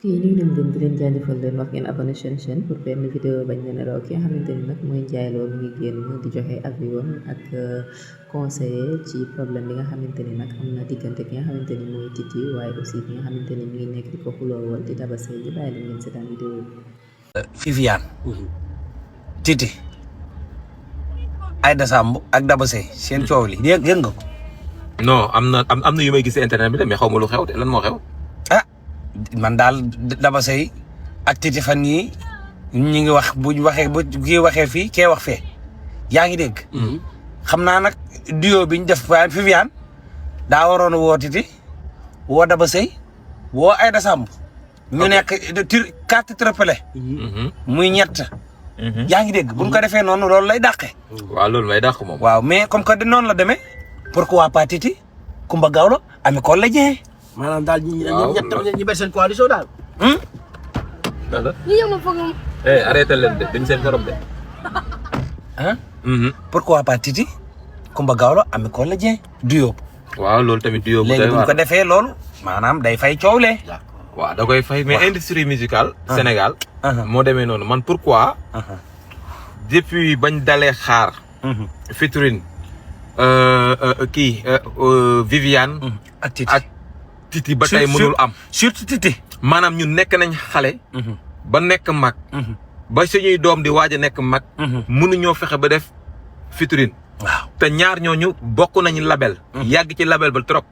kii nuyu nañ leen di leen jaajëfal leen wax ngeen abonné chaîne pour benn vidéo bañ leen a raw ki nga xamante ni nag mooy Ndiaye Lo mu ngi génn di joxe avis ak conseiller ci problème bi nga xamante ni nag am na diggante ki nga xamante ni mooy Titi waaye aussi ki nga xamante ni mi ngi nekk di ko xuloowal di Daba Seye di bàyyi leen ngeen seetaan vidéo bi. Viviane Titi Aïda Samb ak Daba Seye seen coow li yëg nga ko. non am na yu may gis internet bi de mais xaw ma lu xew de lan moo xew. Man daal Daba Seye ak Titi fan yii ñu ngi wax bu kii waxee fii kee wax fee yaa ngi dégg. xam naa nag duo bi ñu def waaye Viviane daa waroon a woo Titi woo Daba Seye woo Aïda Samb. ñu nekk carte triplé. muy ñett. yaa ngi dégg buñ ko defee noonu loolu lay dàqee. waaw loolu may dàq moom. waaw mais comme que noonu la demee pourquoi pas Titi Kumba Gawlo Ami Collé Dieng. maanaam daal ñi ber seen coalition daal. dëgg la. arrêté leen de dañ seen borom de. pourquoi pas Titi Kumba Gawlo Ami Collé Dieng duo. waaw loolu tamit duo bu doy waar léegi bu ko defee loolu maanaam day fay coow lee. waaw da koy fay mais industrie musicale Sénégal. moo demee noonu man pourquoi. depuis bañ dalee xaar. featuring Viviane. ak Titi ba tey mënul am. surtout Titi. maanaam ñun nekk nañ xale. ba nekk mag. ba suñuy doom di waaj a nekk mag. mënuñoo fexe ba def featuring. waaw te ñaar ñooñu bokk nañu label. yàgg ci label ba trop.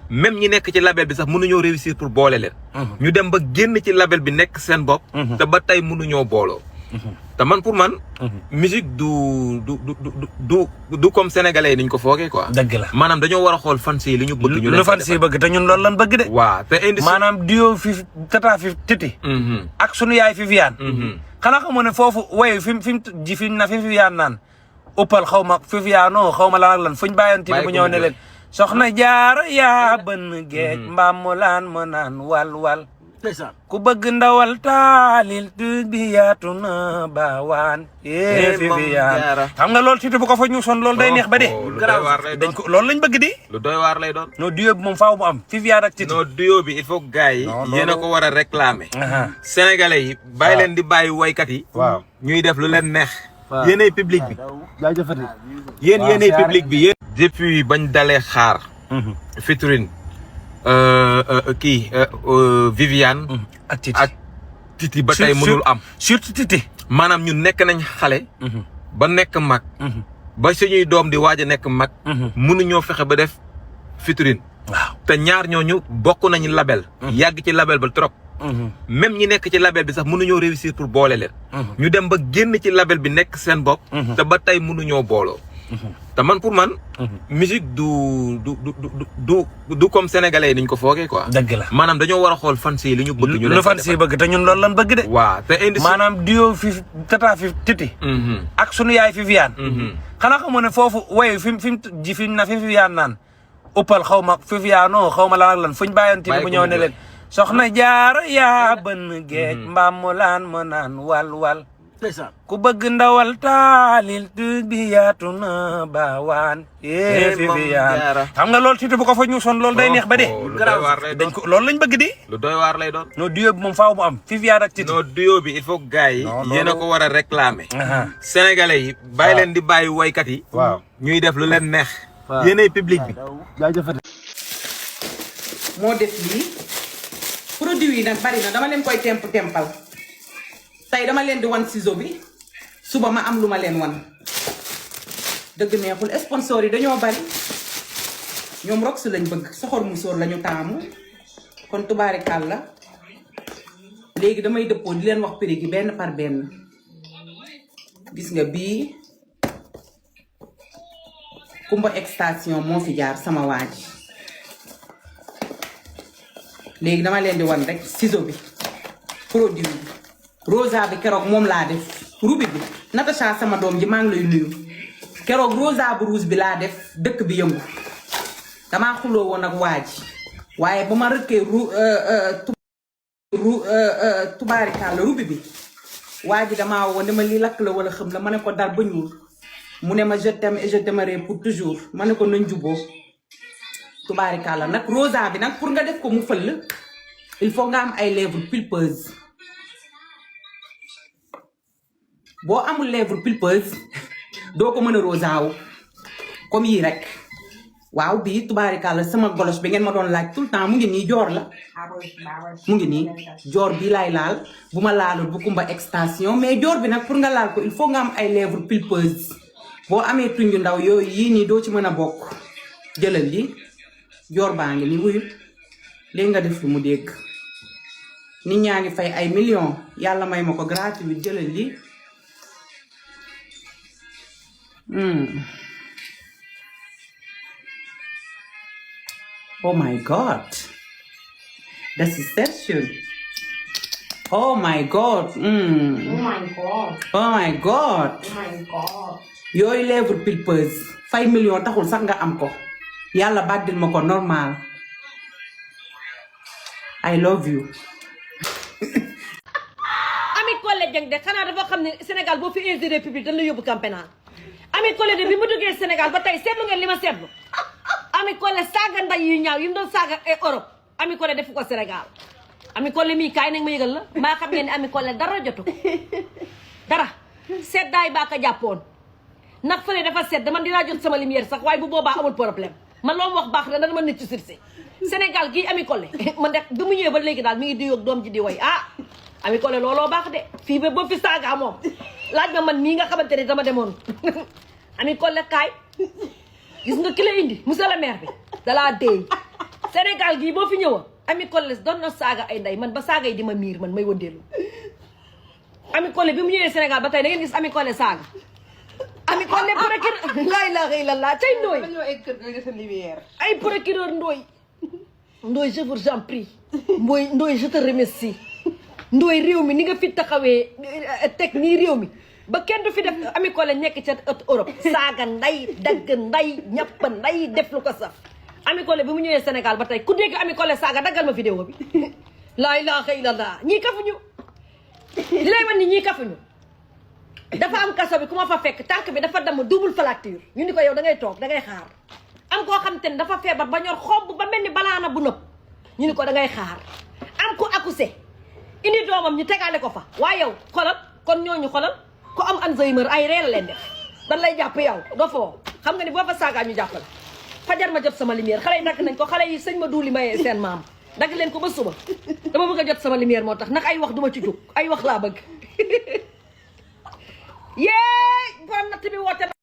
même ñi nekk ci label bi sax mënuñoo réussir pour boole leen. ñu dem ba génn ci label bi nekk seen bopp. te ba tey mënuñoo booloo. te man pour man. musique du comme sénégalais yi niñ ko foogee quoi. dëgg la maanaam dañoo war a xool fans yi li ñu bëgg. ñu lu fans yi bëgg te ñun loolu lan bëgg de. waaw te industrie maanaam duo tata Titi. ak sunu yaay Viviane. xanaa xamoo ne foofu woy fi na Viviane naan. uppal xaw ma Viviane xaw ma lan ak lan fuñ bàyyoon Titi mu ñëw ne leen. soxna Jaara yaa bën géej mbaam mu laan ma naan wal ku bëgg ndawal taalil tu bi yaatu na baawaan Viviane xam nga loolu Titi bu ko fa ñu son loolu day neex ba de dañ ko loolu lañ bëgg di lu doy waar lay doon. no duo bi moom faaw mu am Viviane ak Titi. non duo bi il faut gars yi yéen a ko war a réclamer. sénégalais yi bàyyi leen di bàyyi waykat yi. waaw ñuy def lu leen neex. yéenay public bi. jaajëfati. yéenay public bi yéen. depuis bañ dalee xaar. featuring Viviane. ak Titi ba tey mënul am. surtout Titi. maanaam ñun nekk nañ xale. ba nekk mag. ba suñuy doom di waaj a nekk mag. mënuñoo fexe ba def featuring. waaw te ñaar ñooñu bokk nañu label. yàgg ci label ba trop. même ñi nekk ci label bi sax mënuñoo réussir pour boole leen. ñu dem ba génn ci label bi nekk seen bopp. te ba tey mënuñoo booloo. te man pour man. musique du comme sénégalais yi niñ ko foogee quoi. dëgg la maanaam dañoo war a xool fans yi li ñu bëgg. ñu lu fans yi bëgg te ñun loolu lan bëgg de. waaw te industrie maanaam duo tata Titi. ak sunu yaay Viviane. xanaa xamoo ne foofu woy fi na Viviane naan. uppal xaw ma Viviane xaw ma lan ak lan fuñ bàyyoon Titi mu ñëw ne leen. soxna Jaara yaa bën géej mbaam mu laan ma naan wal ku bëgg ndawal taalil tu bi yaatu na baawaan Viviane xam nga loolu Titi bu ko fa ñu son loolu day neex ba de dañ ko loolu lañ bëgg di lu doy waar lay doon. no duo bi moom faaw mu am Viviane ak Titi. non duo bi il faut gars yi yéen a ko war a réclamer. sénégalais yi bàyyi leen di bàyyi waykat yi. ñuy def lu leen neex. yéenay public bi. jaajëfati. moo def lii produit yi nag bari na dama leen koy tempal tey dama leen di wan ciseau bi suba ma am lu ma leen wan dëgg neexul sponsor yi dañoo bari ñoom rox lañ bëgg soxor musóor lañu taamu kon tubaarikàl la léegi damay dëppoo di leen wax prix gi benn par benn gis nga bii Kumba extension moo fi jaar sama waa ji léegi dama leen di wan rek ciseau bi produit bi rosa bi keroog moom laa def rubi bi Natacha sama doom ji maa ngi lay nuyu keroog rosa bu rouge bi laa def dëkk bi yëngu damaa xuloo woon ak waa ji waaye ba ma rëkkee tubaarikaal la rubi bi waa ji damaa woo ne ma lii lakk la wala xam la ma ne ko dar ba ñuul mu ne ma je t'aime et je t'aimerai pour toujours ma ne ko nañ juboo tubaarikàlla nag rosa bi nag pour nga def ko mu fël il faut nga am ay lèvres pulpeuses boo amul lèvres pulpeuses doo ko mën a rosaawu comme yii rek waaw bii tubaarikàlla sama golos bi ngeen ma doon laaj tout le temps mu ngi nii joor la mu ngi nii joor bii laay laal bu ma laalul bu kumba extension mais joor bi nag pour nga laal ko il faut nga am ay lèvres pulpeuses boo amee tuñ yu ndaw yooyu yii nii doo ci mën a bokk jëlal li joor baa ngi nii wuyul léegi nga def lu mu dégg nit ñaa ngi fay ay millions yàlla may ma ko gratuit jëlal li oh my god das ist sehr schön oh my god Oh my god. oh my god Oh my god. yooyu lèvre pulpeuse fay million taxul sax nga am ko yàlla bàddil ma ko normal I love you Ami Collé Dieng de xanaa dafa xam ne Sénégal boo fi injuré public dañ la yóbbu camp pénal Ami Collé de bi mu duggee Sénégal ba tey seetlu ngeen li ma seetlu Ami Collé saaga nday yu ñaaw yi mu doon saaga Europe Ami Collé defu ko Sénégal Ami Collé mii kaay nag ma yëgal la maa xam ngeen ne Ami Collé dara jotu dara seddaay baa ko jàppoon nag fële dafa sedd man dinaa jot sama lumière sax waaye bu boobaa amul problème man loo wax baax na dana ma nit ci sursi Sénégal gii Ami Collé man de bi mu ñëwee ba léegi daal mi ngi di yóg doom ji di way Ami Collé looloo baax de fii ba fi saaga moom laaj ma man mii nga xamante ne dama demoon Ami Collé kaay gis nga ki la indi monsieur le maire bi dalaa déey Sénégal gii boo fi ñëwa Ami Collé doon na saaga ay ndey man ba saaga yi di ma miir man may wëndeelu Ami Collé bi mu ñëwee Sénégal ba tey da ngeen gis Ami Collé saaga Ami Collé procureur laa ilaaha illallah tey ndooy ay procureur ndooy je vous en prie ndooy je te remercie ndooy réew mi ni nga fi taxawee teg nii réew mi ba kenn du fi def Ami Collé nekk ca Europe saaga nday dagg nday ñàpp nday def lu ko saf Ami Collé bi mu ñëwee Sénégal ba tey ku dégg Ami Collé saaga daggal ma vidéo bi laa ilaaha illallah ñii kafuñu li lay wan ni ñii kafuñu dafa am kaso bi ku ma fa fekk tànk bi dafa damm double fracture ñu ni ko yow da ngay toog da ngay xaar am koo xam te ne dafa feebar ba ñor xob ba mel ni banaana bu nëb ñu ni ko da ngay xaar am ku accouché indi doomam ñu tegaale ko fa waaye yow xolal kon ñooñu xolal ku am Alzheimer ay reer leen def dan lay jàpp yow doo foo xam nga ni boo fa saagaa ñu jàpp la fajar ma jot sama lumière xale yi dagg nañ ko xale yi sëñ ma duuli mayee seen maam dagg leen ko ba suba dama bëgg a jot sama lumière moo tax nag ay wax duma ci jóg ay wax laa bëgg yéey borom natt bi woote